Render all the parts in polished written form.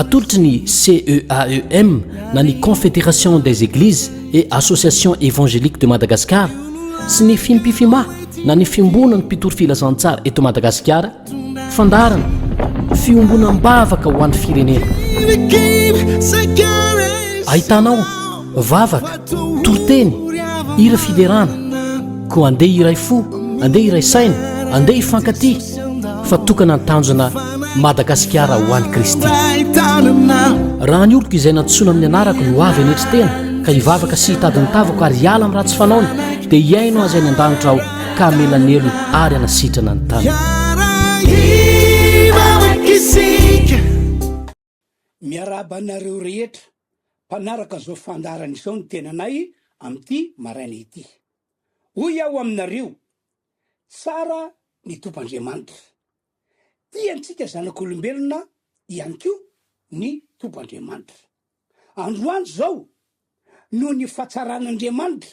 Atolotry ny CEAEM na ny Confédération des Églises et Associations Évangéliques de Madagascar sy ny Fimpifima na ny Fiombonan'ny Mpitory Filazantsara eto Madagasikara, fandaharana fiombonam-bavaka ho an'ny firenena. Ahitanao vavaka, toriteny, hira fiderana. Koa andeha hiray fo, andeha hiray saina, andeha hifankatia fa tokana ny tanjona Madagasikara ho an'i Kristy. Raha ny oloko izay nantsoina amin'ny anarako no avy hanetry tena ka hivavaka sy hitady ny tavako ary hiala amin'ny ratsy fanaony dia hihaino azy any an-danitra aho ka hamela ny helony ary hanasitrana ny taniny. Miarahaba anareo rehetra mpanaraka izao fandaharana izao ny tenanay amin'ity maraina ity. Hoy aho aminareo, tsara ny Tompo Andriamanitra. Tia antsika zanak'olombelona ihany koa ny Tompo Andriamanitra. Androany izao, noho ny fahatsaran'Andriamanitra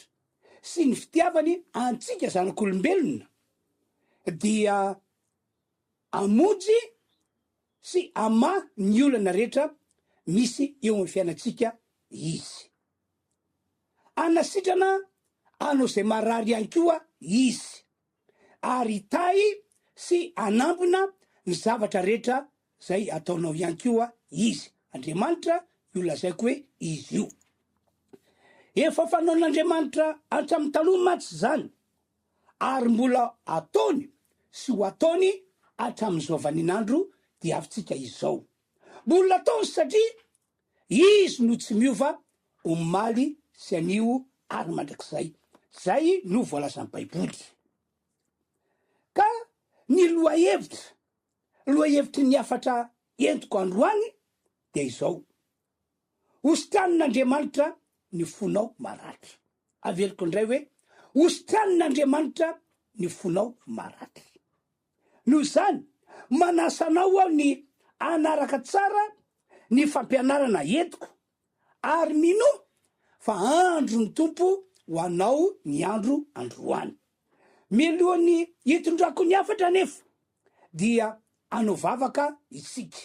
sy ny fitiavany antsika zanak'olombelona dia hamonjy sy hamaha ny olana rehetra misy eo amin'ny fiainantsika Izy. Hanasitrana anao izay marary ihany koa Izy, ary hitahy sy hanambina ny zavatra rehetra izay ataonao ihany koa Izy. Andriamanitra io lazaiko hoe Izy io. Efa fanaon'Andriamanitra hatramin'ny taloha mantsy izany ary mbola ataony sy ho ataony hatramin'izao vaninandro diavintsika izao. Mbola ataony satria Izy no tsy miova omaly sy anio ary mandrakizay. Izay no voalazan'ny Baiboly. Ka ny lohahevitra, lohahevitry ny hafatra entiko androany dia izao, Hositranin'Andriamanitra ny fonao maratra. Averiko indray hoe, Hositranin'Andriamanitra ny fonao maratra. Noho izany, manasa anao aho ny hanaraka tsara ny fampianarana entiko, ary minoa fa andron'ny Tompo ho anao ny andro androany. Mialohan'ny hitondrako ny hafatra anefa dia hanao vavaka isika.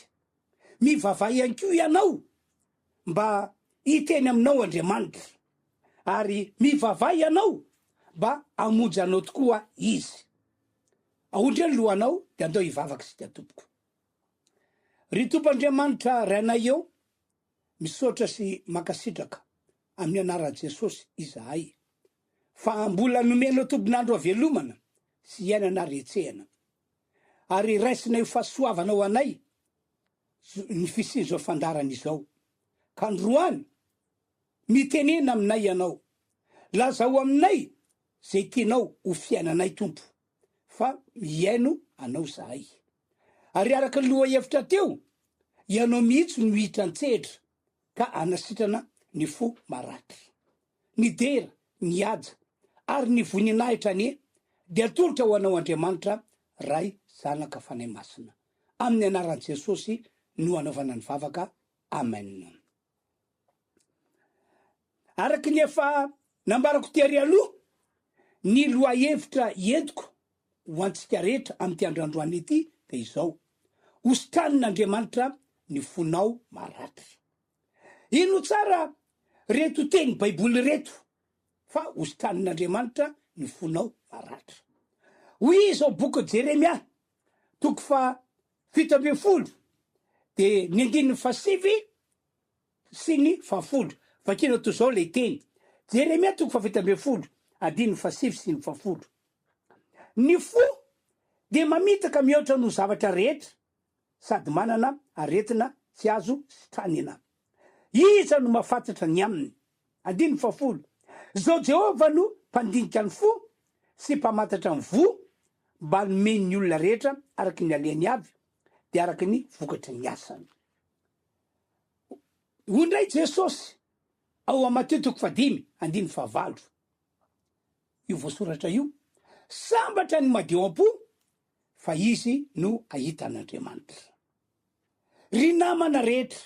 Mivavaha ihany koa ianao mba hiteny aminao Andriamanitra, ary mivavaha ianao mba hamonjy anao tokoa Izy. Aondreho ny lohanao dia andao hivavaka isika tompoko. Ry Tompo Andriamanitra Rainay eo, misaotra sy mankasitraka amin'ny anaran'i Jesosy izahay fa mbola nomenao tombon'andro havelomana sy hiainana ary hetsehana. Ary raisinay ho fahasoavana ho anay ny fisian'izao fandaharana izao. Ka androany, mitenena aminay Ianao. Lazao aminay izay tianao ho fiainanay Tompo, fa mihaino Anao izahay. Ary araka ny lohahevitra teo, Ianao mihitsy no hiditra an-tsehatra ka hanasitrana ny fo maratra. Ny dera, ny haja, ary ny voninahitra anie dia atolotra ho Anao Andriamanitra Ray, Zanaka, Fanahy Masina. Amin'ny anaran'i Jesosy no anaovana ny vavaka. Amen. Araka ny efa nambarako tery aloha, ny lohahevitra entiko ho antsika rehetra amin'ity andro androany ity dia izao, Hositranin'Andriamanitra ny fonao maratra. Ino tsara reto teny baiboly ireto fa hositranin'Andriamanitra ny fonao maratra. Hoy izy ao boky Jeremia toko faha 17 dia ny andininy fahasivy sy ny fahafolo. Vakina toy izao ilay teny, Jeremia toko fahafito ambin'ny folo, andininy fahasivy sy ny fahafolo. Ny fo dia mamitaka mihoatra noho zavatra rehetra sady manana aretina tsy azo sitranina. Iza no mahafantatra ny aminy? Andininy fahafolo. Izao Jehovah no mpandinika ny fo sy mpamantatra ny voa mba hanome ny olona rehetra araka ny alehany avy, dia araka ny vokatry ny asany. Hoy indray Jesosy ao amin'ny Matio toko fahadimy andininy fahavalo, io voasoratra io, Sambatra ny madio am-po, fa izy no hahita an'Andriamanitra. Ry namana rehetra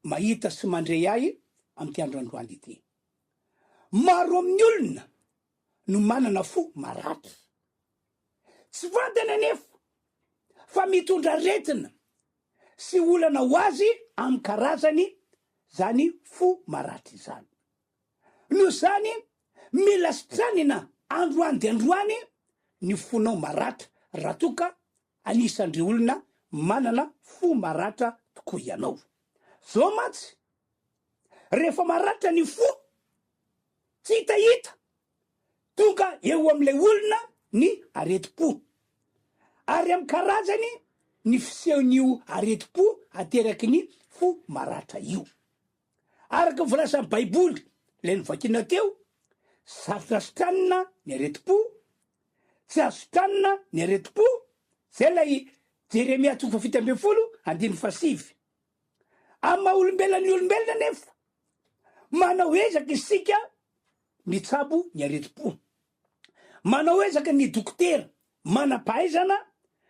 mahita sy mandre ahy amin'ity andro androany ity, maro amin'ny olona no manana fo maratra. Tsy fantany anefa fa mitondra aretina. sy olana ho azy amin'ny karazany izany fo maratra izany. Noho izany, mila sitranina androany dia androany ny fonao maratra raha toa ka anisan'ireo olona manana fo maratra tokoa ianao. Zao mantsy, rehefa maratra ny fo, tsy hitahita, tonga eo amin'ilay olona ny aretim-po. Ary amin'ny karazany ny fisehon'io aretim-po ateraky ny fo maratra io. Araka ny voalazan'ny Baiboly, ilay novakiana teo, sarotra sitranina ny aretim-po, tsy azo sitranina ny aretim-po, izay ilay Jeremia toko fahafito ambin'ny folo andininy fahasivy. Amin'ny maha olombelona ny olombelona anefa, manao ezaka isika mitsabo ny aretim-po. Manao ezaka ny dokotera manam-pahaizana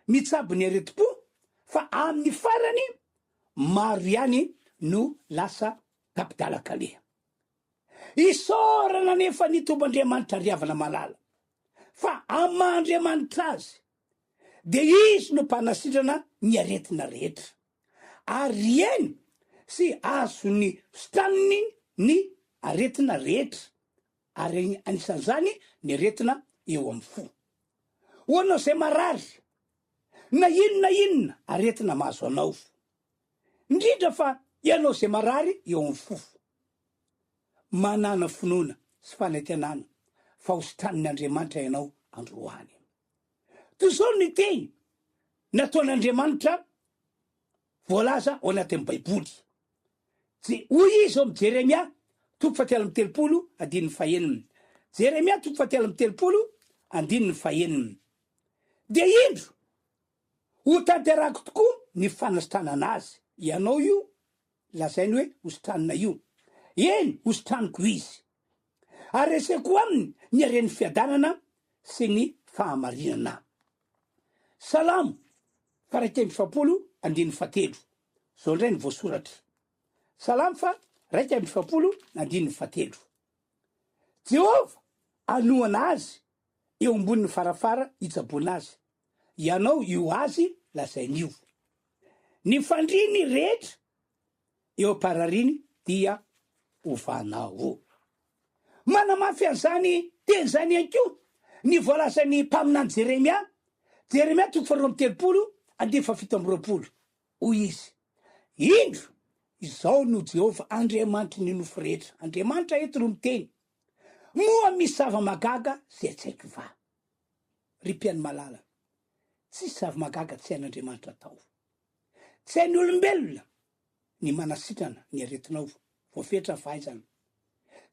mitsabo ny aretim-po fa amin'ny farany maro ihany no lasa tapi-dalan-kaleha. Isaorana anefa ny Tompo Andriamanitra ry havana malala fa amin'ny maha Andriamanitra Azy dia Izy no mpanasitrana ny aretina rehetra ary eny sy azony sitraniny ny aretina rehetra ary anisan'izany ny aretina eo amin'ny fo. Ho anao izay marary na inona na inona aretina mahazo anao, indrindra fa ianao izay marary eo amin'ny fo, manàna finoana sy fanantenana fa ho sitranin' Andriamanitra ianao androany. Toy izao ny teny nataon'Andriamanitra voalaza ao anatin'ny Baiboly. Je, hoy izy ao amin'ny Jeremia toko fahatelo amby telopolo andininy fahenina. Jeremia toko fahatelo amby telopolo andininy fahenina. Dia indro, ho tanterahako tokoa ny fanasitranana azy. Ianao io lazainy hoe hositranina io. Eny, hositraniko izy. Ary reseko aminy ny haren'ny fiadanana sy ny fahamarinana. Salamo faha-41 andininy fahatelo. Izao indray no voasoratra. Salamo faha-41 andininy fahatelo. Jehovah hanohana azy eo ambonin'ny farafara hitsaboana azy. Ianao io azy lazainy io. Ny fandriany rehetra eo am-parariany dia hovanao. Manamafy an'izany teny izany ihany koa ny voalazan'ny mpaminany Jeremia, Jeremia toko faharoa amby telopolo andininy fahafito amby roapolo. Hoy izy, Indro, izao no Jehovah Andriamanitry ny nofo rehetra, Andriamanitra eto no miteny, Moa misy zava-mahagaga izay tsy haiko va? Ry mpihaino malala, tsisy zava-mahagaga tsy hain'Andriamanitra atao. Tsy hain'ny olombelona ny manasitrana ny aretinao, voafetra ny fahaizana.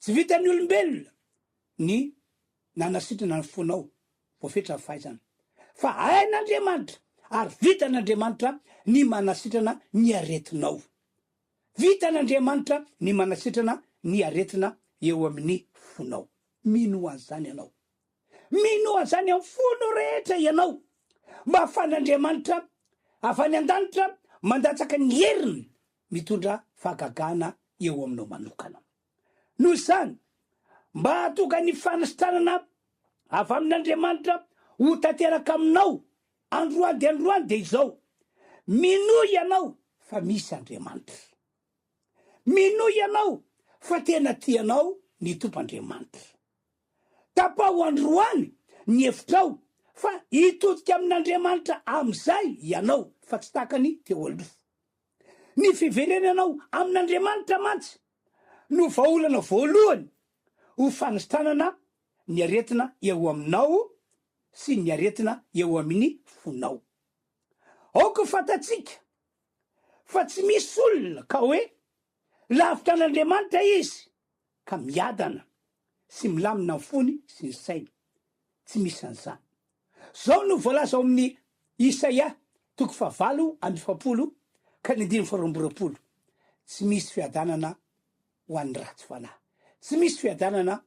Tsy vitan'ny olombelona ny nanasitrana ny fonao, voafetra ny fahaizana. Fa hain'Andriamanitra ary vitan'Andriamanitra ny manasitrana ny aretinao. Vitan'Andriamanitra ny manasitrana ny aretina eo amin'ny fonao. Minoa an'izany ianao. Minoa an'izany amin'ny fonao rehetra ianao mba hahafahan'Andriamanitra avy any an-danitra mandatsaka ny heriny mitondra fahagagana eo aminao manokana. Noho izany, mba hahatonga ny fanasitranana avy amin'Andriamanitra ho tanteraka aminao androany dia androany dia izao, minoa ianao fa misy Andriamanitra. Minoa ianao fa tena tia anao ny Tompo Andriamanitra. Tapaho androany ny hevitrao fa hitodika amin'Andriamanitra amin'izay ianao fa tsy tahaka ny teo aloha. Ny fiverenanao amin'Andriamanitra mantsy no vahaolana voalohany ho fanasitranana ny aretina eo aminao sy ny aretina eo amin'ny fonao. Aoka ho fantatsika fa tsy misy olona ka hoe lavitra an'Andriamanitra izy ka miadana sy milamina ny fony sy ny sainy. Tsy misy an'izany. Izao no voalaza ao amin'ny Isaia toko fahavalo amby efapolo ka ny andininy faharoa amby roapolo, Tsy misy fiadanana ho an'ny ratsy fanahy. Tsy misy fiadanana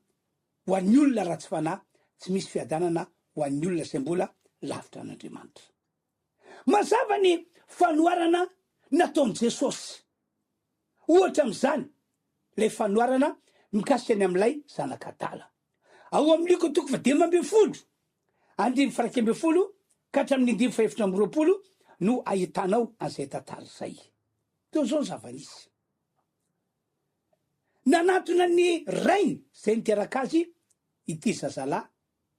ho an'ny olona ratsy fanahy, tsy misy fiadanana ho an'ny olona izay mbola lavitra an'Andriamanitra. Mazava ny fanoharana nataon'i Jesosy. Ohatra amin'izany ilay fanoharana mikasika ny amin'ilay zanak'adala. Ao amin'ny Lioka toko fahadimy ambin'ny folo, andininy faha-iraika ambin'ny folo ka hatramin'ny andininy fahefatra amby roapolo no ahitanao an'izay tantara izay. Toy izao ny zava-nisy. Nanatona ny rainy izay niteraka azy ity zazalahy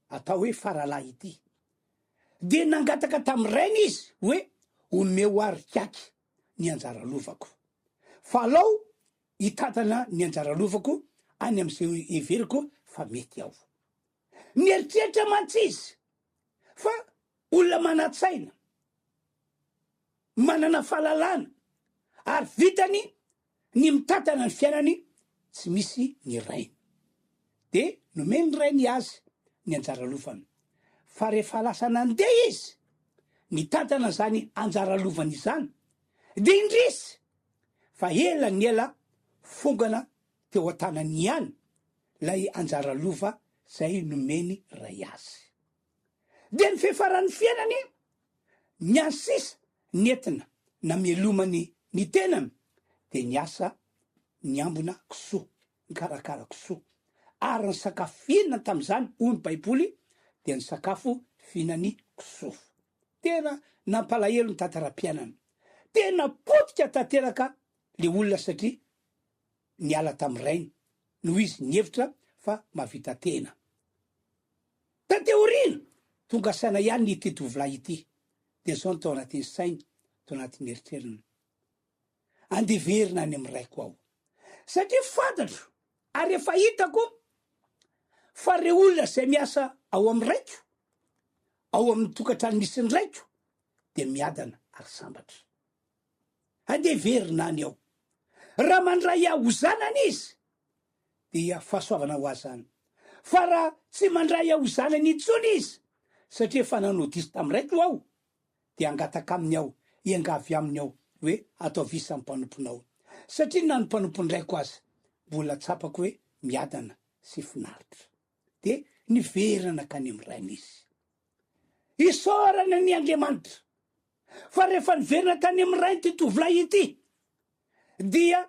atao hoe faralahy ity. Dia nangataka tamin'ny rainy izy hoe, Omeo ahy ry kiaky ny anjara lovako. Fa alao hitantana ny anjara lovako any amin'izay heveriko fa mety aho. Nieritreritra mantsy izy fa olona manan-tsaina, manana fahalalana ary vitany ny mitantana ny fiainany tsy misy ny rainy. Dia nomen'ny rainy azy ny anjara lovany. Fa rehefa lasa nandeha izy nitantana izany anjara lovany izany dia indrisy fa ela ny ela fongana teo an-tanany ihany ilay anjara lova izay nomeny ray azy. Dia ny fiafaran'ny fiainany, ny azy sisa nentina namelomany ny tenany dia niasa niambina kisoa, nikarakara kisoa. Ary ny sakafo fihinana tamin'izany, hoy ny Baiboly, dia ny sakafo fihinan'ny kisoa. Tena nampalahelo ny tantaram-piainana. Tena potika tanteraka le olona satria niala tamin'ny rainy noho izy nihevitra fa mahavita tena. Taty aoriana, tonga saina ihany ity tovolahy ity, dia izao no tao anatin'ny sainy, tao anatin'ny eritreriny, Andeha hiverina any amin'ny raiko aho, satria fantatro ary efa hitako fa ireo olona izay miasa ao amin'ny raiko, ao amin'ny tokantrano misy ny raiko, dia miadana ary sambatra. Andeha hiverina any aho. Raha mandray ahy ho zanany izy, dia fahasoavana ho ahy izany. Fa raha tsy mandray ahy ho zanany intsony izy, satria efa nanao diso tamin'ny raiko aho, dia hangataka aminy aho, hiangavy aminy aho, hoe ataovy isan'ny mpanomponao. Satria na ny mpanompon-draiko aza, mbola tsapako hoe miadana sy finaritra. Dia niverina nankany amin'ny rainy izy. Isaorana ny Andriamanitra fa rehefa niverina tany amin'ny rainy ity tovolahy ity, dia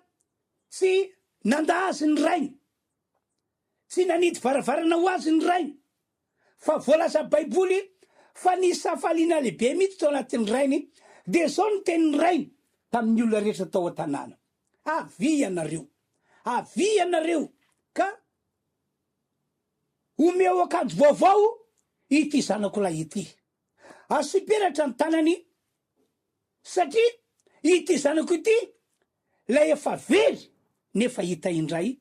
tsy nanda azy ny rainy, tsy nanidy varavarana ho azy ny rainy, fa voalaza Baiboly fa nisy hafaliana lehibe mihitsy tao anatin'ny rainy, dia izao no tenin'ny rainy tamin'ny olona rehetra tao an-tanàna, Avia ianareo, avia ianareo ka omeo akanjo vaovao ity zanako lahy ity. Asio peratra ny tanany satria ity zanako ity lay efa very nefa hita indray,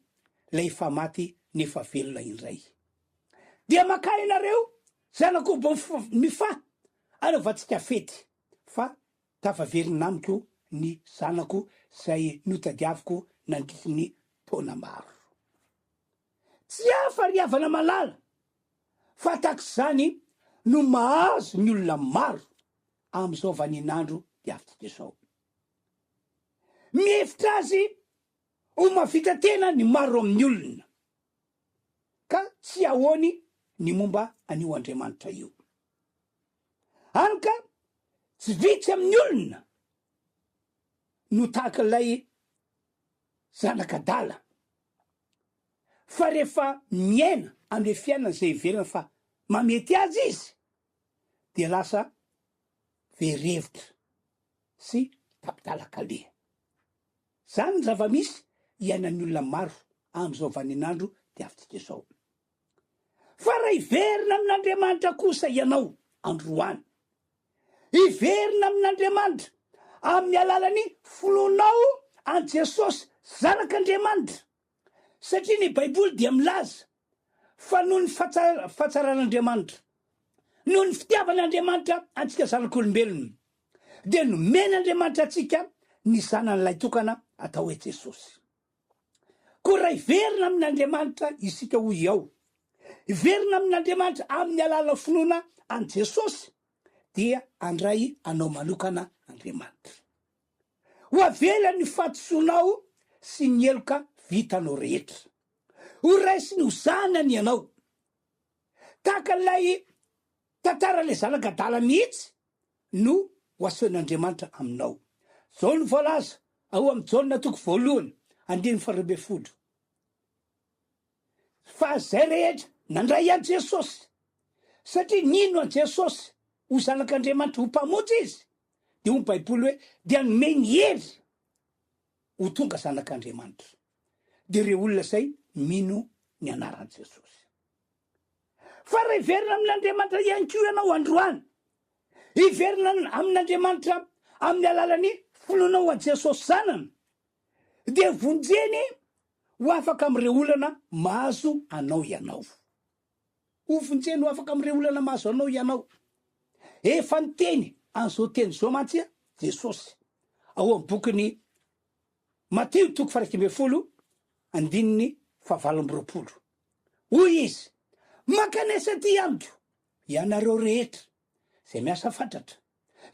lay efa maty nefa velona indray. Dia makà ianareo zanako mifaha anaovantsika fety fa tafaverina amiko ny zanako zay notadiaviko nandritry ny taona maro. Tsy hafa ry havana malala fa tahaka izany no mahazo ny olona maro amin'izao vaninandro diavintsika izao. Mihevitra azy ho mahavita tena ny maro amin'ny olona ka tsy ahoany ny momba an'io Andriamanitra io. Hany ka tsy vitsy amin'ny olona no tahaka ilay zanak'adala fa rehefa miaina amin'ilay fiainana izay heverina fa mamety azy izy dia lasa very hevitra sy tapi-dalan-kaleha. Izany ny zava-misy iainan'ny olona maro amin'izao vaninandro diavintsika izao. Fa raha hiverina amin'Andriamanitra kosa ianao androany, hiverina amin'Andriamanitra amin'ny alalan'ny finoanao an'i Jesosy Zanak'Andriamanitra, satria ny Baiboly dia milaza fa noho ny fahatsaran'Andriamanitra, noho ny fitiavan'Andriamanitra antsika zanak'olombelona, dia nomen'Andriamanitra antsika ny Zanany lahitokana atao hoe Jesosy. Koa raha hiverina amin'Andriamanitra isika hoy aho, hiverina amin'Andriamanitra amin'ny alalan'ny finoana an'i Jesosy, dia handray anao manokana Andriamanitra. Ho avela ny fahadisoanao sy ny heloka vitanao rehetra. Ho raisiny ho zanany ianao. Tahaka ilay tantaran'ilay zanak'adala mihitsy no ho asehon'Andriamanitra aminao. Izao no voalaza ao amin'ny Jaona toko voalohany andininy faharoa ambin'ny folo, Fa izay rehetra nandray an'i Jesosy, satria nino an'i Jesosy ho Zanak'Andriamanitra, ho Mpamonjy Izy, Dia hoy ny Baiboly hoe, dia nomeny hery ho tonga zanak'Andriamanitra. Dia ireo olona izay mino ny anaran'i Jesosy. Fa raha hiverina amin'Andriamanitra ihany koa ianao androany, hiverina amin'Andriamanitra amin'ny alalan'ny finoanao an'i Jesosy Zanany, dia vonjeny ho afaka amin'ireo olana mahazo anao ianao. Ho vonjeny ho afaka amin'ireo olana mahazo anao ianao. Efa niteny an'izao teny izao mantsy Jesosy ao amin'ny bokin'i Matio toko faha 11 andininy faha 28. Hoy izy, Mankanesa aty amiko ianareo rehetra izay miasa fatratra,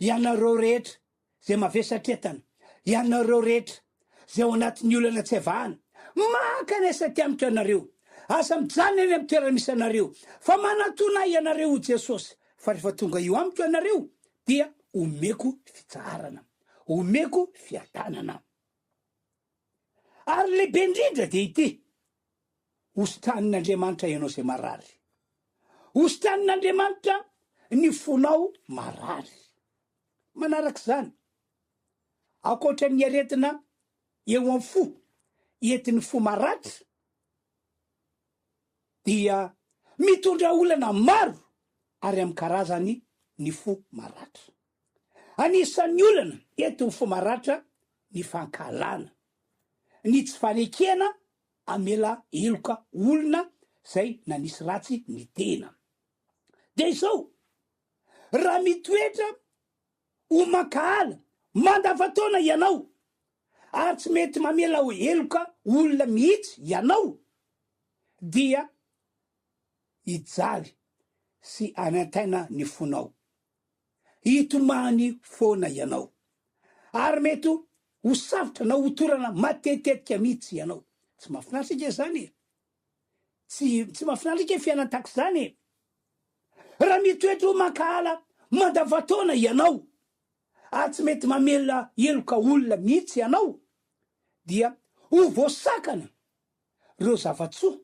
ianareo rehetra izay mavesatretana, ianareo rehetra izay ao anatin'ny olana tsy avahana, mankanesa aty amiko ianareo, aza mijanona eny amin'ny toerana misy anareo, fa manatona ahy ianareo, hoy Jesosy, fa rehefa tonga eo amiko ianareo, dia omeko fitsaharana, omeko fiadanana. Ary lehibe indrindra dia ity, hositranin'Andriamanitra ianao izay marary. Hositranin'Andriamanitra ny fonao marary. Manaraka izany, ankoatra ny aretina eo amin'ny fo entin'ny fo maratra dia mitondra olana maro ary amin'ny karazany ny fo maratra. Anisan'ny olana entin'ny fo maratra ny fankahalana, ny tsy fanekena hamela heloka olona izay nanisy ratsy ny tena. Dia izao, Raha mitoetra ho mankahala mandavantaona ianao ary tsy mety mamela heloka olona mihitsy ianao dia hijaly sy hanaintaina ny fonao. Hitomany foana ianao ary mety ho safotra na ho torana matetitetika mihitsy ianao. Tsy mahafinaritra ange izany e! Tsy tsy mahafinaritra ange fiainana tahaka izany e! Raha mitoetra ho mankahala mandavantaona ianao ary tsy mety mamela heloka olona mihitsy ianao dia ho voasakana ireo zava-tsoa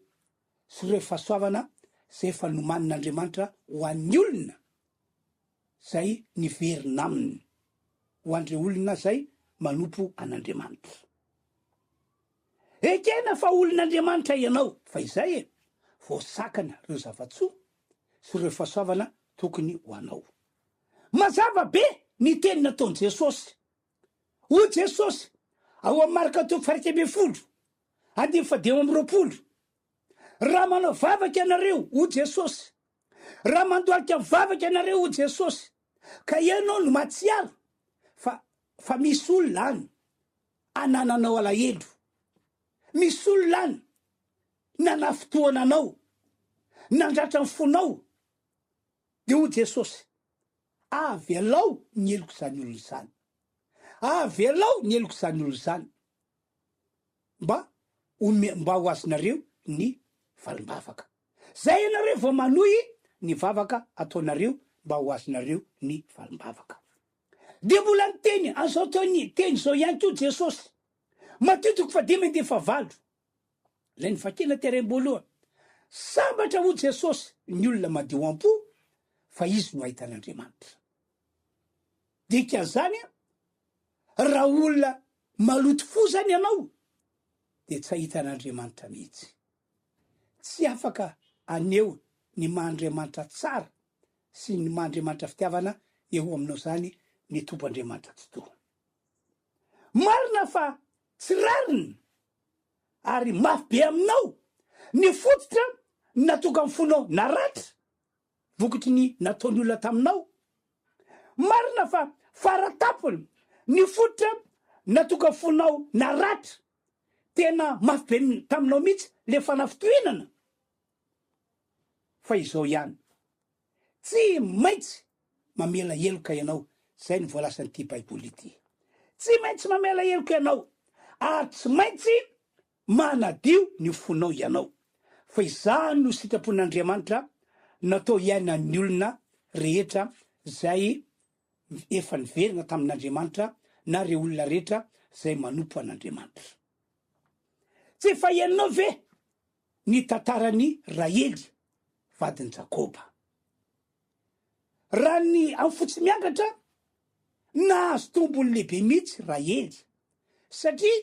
sy ireo fahasoavana izay efa nomanin'Andriamanitra ho an'ny olona izay niverina aminy, ho an'ireo olona izay manompo an'Andriamanitra. Ekena fa olon'Andriamanitra ianao, fa izay e, voasakana ireo zava-tsoa sy ireo fahasoavana tokony ho anao. Mazava be ny teny nataon'i Jesosy. Hoy Jesosy ao amin'ny Marka toko faha-11, andininy faha-25, Raha manao vavaka ianareo, hoy Jesosy, raha mandohalika mivavaka ianareo, hoy Jesosy, ka ianao no mahatsiaro fa fa misy olona any anananao alahelo. Misy olona any nanafintohana anao, nandratra ny fonao. Dia hoy Jesosy, Avelao ny helok'izany olona izany. Avelao ny helok'izany olona izany mba ome, mba ho azonareo ny valim-bavaka. Zay ianareo vao manohy ny vavaka ataonareo mba ho azonareo ny valim-bavaka. Dia mbola niteny an'izao teny teny izao ihany koa Jesosy. Matio toko fahadimy andininy fahavalo, ilay novakiana tery am-boalohany. Sambatra hoy Jesosy ny olona madio am-po fa izy no hahita an'Andriamanitra. Dikan'izany, raha olona maloto fo izany ianao dia tsy hahita an'Andriamanitra mihitsy. Tsy afaka haneho ny maha Andriamanitra tsara sy ny maha Andriamanitra fitiavana eo aminao izany ny Tompo Andriamanitra Tsitoha. Marina fa tsy rariny ary mafy be aminao ny fototra natonga ny fonao naratra vokatry ny nataon'ny olona taminao. Marina fa fara-tampony ny fototra natonga fonao naratra, tena mafy be taminao mihitsy le fanafintohinana. Fa izao ihany, tsy maintsy mamela heloka ianao, izay no voalazan'ity Baiboly ity. Tsy maintsy mamela heloka ianao, ary tsy maintsy manadio ny fonao ianao. Fa izany no sitrapon'Andriamanitra natao hiainan'ny olona rehetra izay efa niverina tamin'Andriamanitra na ireo olona rehetra izay manompo an'Andriamanitra. Tsy efa henonao ve ny tantaran'i Rahely vadin'i Jakoba. Raha ny amin'ny fotsy miangatra, Nahazo tombony lehibe mihitsy Rahely, satria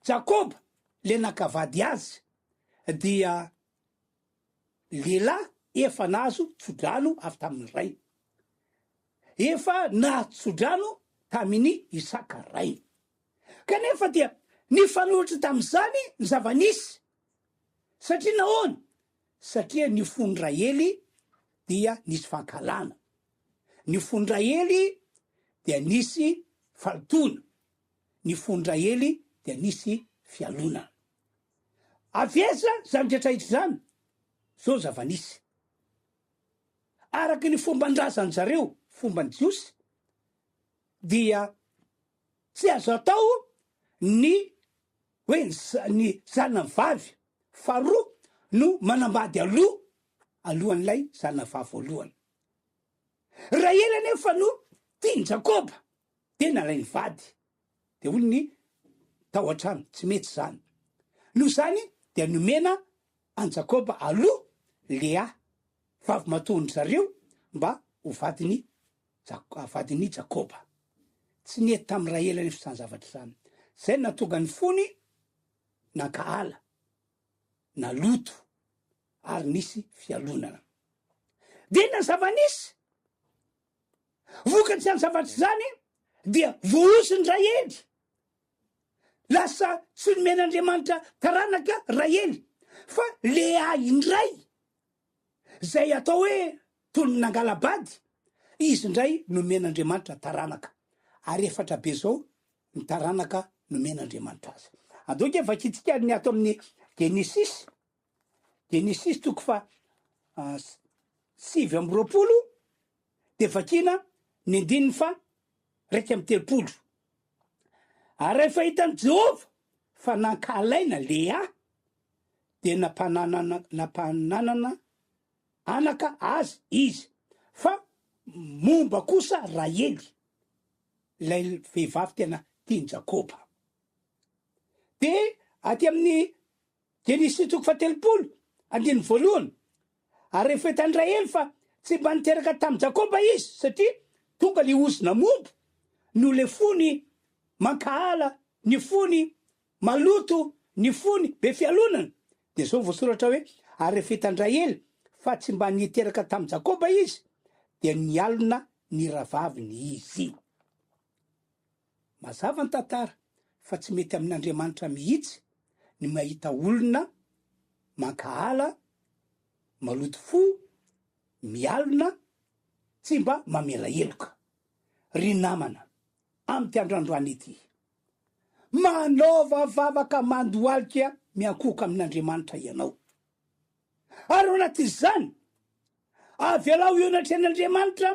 Jakoba, ilay naka vady azy, dia lehilahy efa nahazo tsodrano avy tamin'ny rainy. Efa nahazo tsodrano tamin'i Isaka rainy. Kanefa dia nifanohitra tamin'izany ny zava-nisy. Satria nahoana? Satria ny fon'i Rahely dia nisy fankahalana. Ny fon-dRahely dia nisy fahalotoana. Ny fon-dRahely dia nisy fialonana. Avy aiza izany rehetra rehetra izany? Izao ny zava-nisy. Araka ny fomban-drazan-dry zareo, fomban'ny Jiosy, dia tsy azo atao ny hoe ny zanany vavy faharoa no manambady aloha alohan'ilay zanany vavy voalohany. Rahely anefa no tian'i Jakoba, dia nalainy vady. Dia hoy ny tao an-trano, tsy mety izany. Noho izany dia nomena an'i Jakoba aloha Lea, vavimatoan-dry zareo, mba ho vadin'i vadin'i Jakoba. Tsy nety tamin'i Rahely anefa izany zavatra izany. Izay no nahatonga ny fony nankahala, naloto, ary nisy fialonana. Dia inona ny zava-nisy? Vokatr'izany zavatra izany dia voahozon-dRahely. Lasa tsy nomen'Andriamanitra taranaka Rahely fa Lea indray, izay atao hoe toy ny nangala-bady, izy indray nomen'Andriamanitra taranaka. Ary efatra be izao ny taranaka nomen'Andriamanitra azy. Andao ange vakintsika ny ato amin'ny Genesisy. Genesisy toko faha 29 dia vakiana ny andininy faha 31. Ary rehefa hitan'i Jehovah fa nankahalaina Lea, dia nampananana nampananana anaka azy izy, fa momba kosa Rahely, ilay vehivavy tena tian'i Jakoba. Dia aty amin'ny Genesisy toko fahatelopolo, andininy voalohany, Ary rehefa hitan'i Rahely fa tsy mba niteraka tamin'i Jakoba izy, satria tonga ilay ozona momba, noho ilay fony mankahala, ny fony maloto, ny fony be fialonana, dia izao voasoratra hoe, Ary rehefa hitan-dRahely fa tsy mba niteraka tamin'i Jakoba izy, dia nialona ny rahavaviny izy. Mazava ny tantara fa tsy mety amin'Andriamanitra mihitsy ny mahita olona mankahala, maloto fo, mialona, tsy mba mamela heloka. Ry namana, amin'ity andro androany ity, manaova vavaka mandohalika miankohoka amin'Andriamanitra ianao. Ary ao anatin'izany, avelao eo anatrehan'Andriamanitra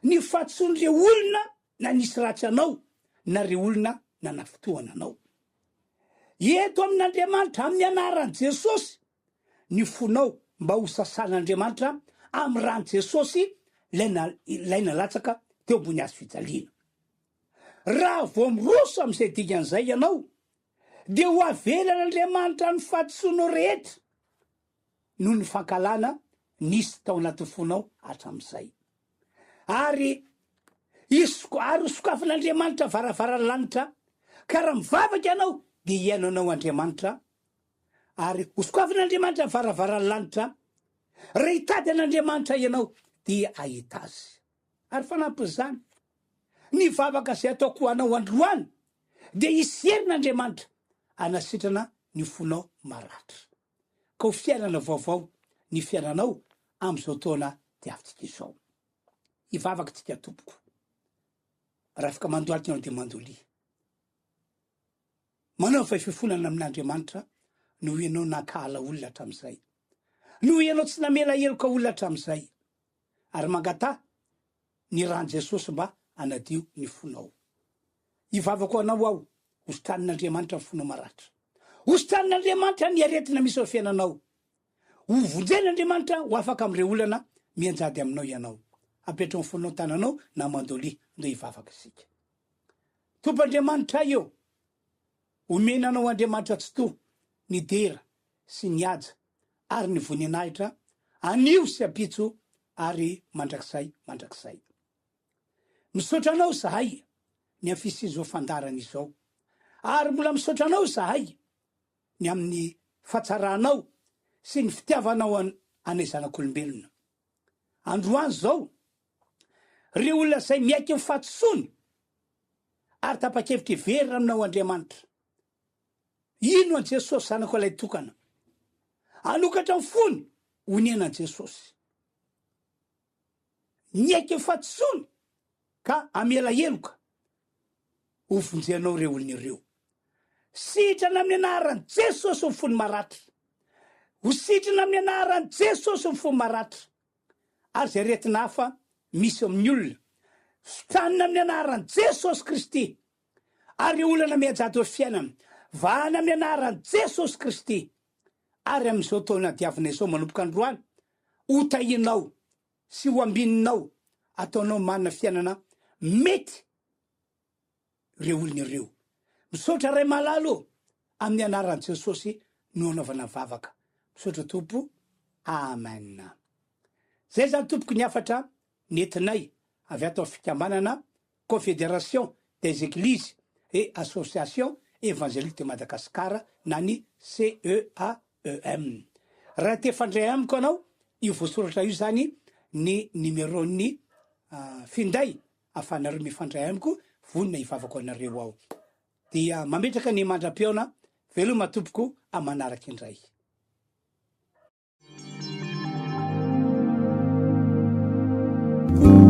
ny fahadisoan'ireo olona nanisy ratsy anao na ireo olona nanafintohana anao. Ento amin'Andriamanitra amin'ny anaran'i Jesosy ny fonao mba ho sasan'Andriamanitra amin'ny ran'i Jesosy ilay nalatsaka teo ambony hazo fijaliana. Raha vao miroso amin'izay dingan'izay ianao, dia ho avelan'Andriamanitra ny fahadisoanao rehetra noho ny fankahalana nisy tao anatin'ny fonao hatramin'izay. Ary hisy ary ho sokafin'Andriamanitra varavaran'ny lanitra, ka raha mivavaka ianao dia hihaino anao Andriamanitra, ary ho sokafin'Andriamanitra ny varavaran'ny lanitra, raha hitady an'Andriamanitra ianao dia hahita Azy. Ary fanampin'izany, ny vavaka izay ataoko ho anao androany dia hisy herin'Andriamanitra hanasitrana ny fonao maratra. Ka ho fiainana vaovao ny fiainanao amin'izao taona diavintsika izao. Hivavaka tsika tompoko. Raha afaka mandohalika ianao dia mandolia. Manaova fifonana amin'Andriamanitra noho ianao nankahala olona hatramin'izay. Noho ianao tsy namela heloka olona hatramin'izay. Ary mangataha ny ran'i Jesosy mba hanadio ny fonao. Hivavaka ho anao aho, hositranin'Andriamanitra ny fonao maratra. Hositranin'Andriamanitra ny aretina misy ao fiainanao. Ho vonjen'Andriamanitra ho afaka amin'ireo olana mianjady aminao ianao. Apetraho ny fonao tananao na mandolia, ndeha hivavaka isika. Tompo Andriamanitray ô, omena anao Andriamanitra Tsitoha ny dera sy ny haja ary ny voninahitra anio sy ampitso ary mandrakizay mandrakizay. Misaotra anao izahay. ny amin'ny fisian'izao fandaharana izao. Ary mbola misaotra Anao izahay ny amin'ny fahatsaranao sy ny fitiavanao anay zanak'olombelona. Androany izao, ireo olona izay miaiky ny fahadisoany ary tapa-kevitra hiverina aminao Andriamanitra, hino an'i Jesosy Zanakao ilay tokana, hanokatra ny fony honena an'i Jesosy. Niaiky ny fahadisoany ka hamela heloka ho vonjenao ireo olona ireo. Sitrana amin'ny anaran'i Jesosy ny fony maratra. Ho sitrana amin'ny anaran'i Jesosy ny fony maratra. Ary izay aretina hafa misy eo amin'ny olona, sitranina amin'ny anaran'i Jesosy Kristy. Ary ireo olana mianjady eo fiainana, vahana amin'ny anaran'i Jesosy Kristy. Ary amin'izao taona diavina izao manomboka androany, ho tahianao sy ho ambininao ataonao manana fiainana mety ireo olona ireo. Misaotra Ray malala ô, amin'ny anaran'i Jesosy no anaovana vavaka. Misaotra Tompo. Amen. Zay zany tompoko ny hafatra nentinay avy ato amin'ny fikambanana Confédération des Eglises et Associations Évangéliques de Madagascar na ny CEAEM. Raha te hifandray amiko ianao, io voasoratra io izany ny numéro-n'ny finday ahafahanareo mifandray amiko, vonona hivavaka ho anareo aho. Dia mametraka ny mandra-pihaona, veloma tompoko amin'ny manaraka indray.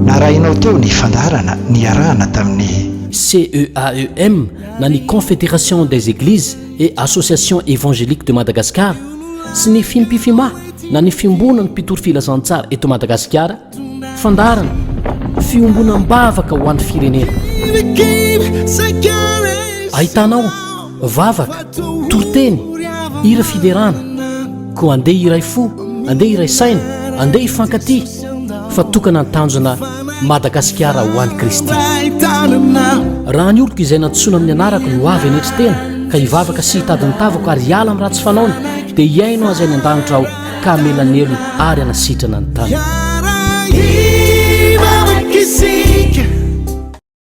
Narahinao teo ny fandaharana niarahana tamin'ny. CEAEM na ny Confédération des Églises et Associations Évangéliques de Madagascar sy ny Fimpifima na ny Fiombonan'ny Mpitory Filazantsara eto Madagasikara, fandaharana fiombonam-bavaka ho an'ny firenena. Ahitanao vavaka, toriteny, hira fiderana. Koa andeha hiray fo, andeha hiray saina, andeha hifankatia fa tokana ny tanjona Madagasikara ho an'i Kristy. Raha ny oloko izay nantsoina amin'ny anarako no avy hanetry tena ka hivavaka sy hitady ny tavako ary hiala amin'ny ratsy fanaony dia hihaino azy any an-danitra aho ka hamela ny helony ary hanasitrana ny taniny.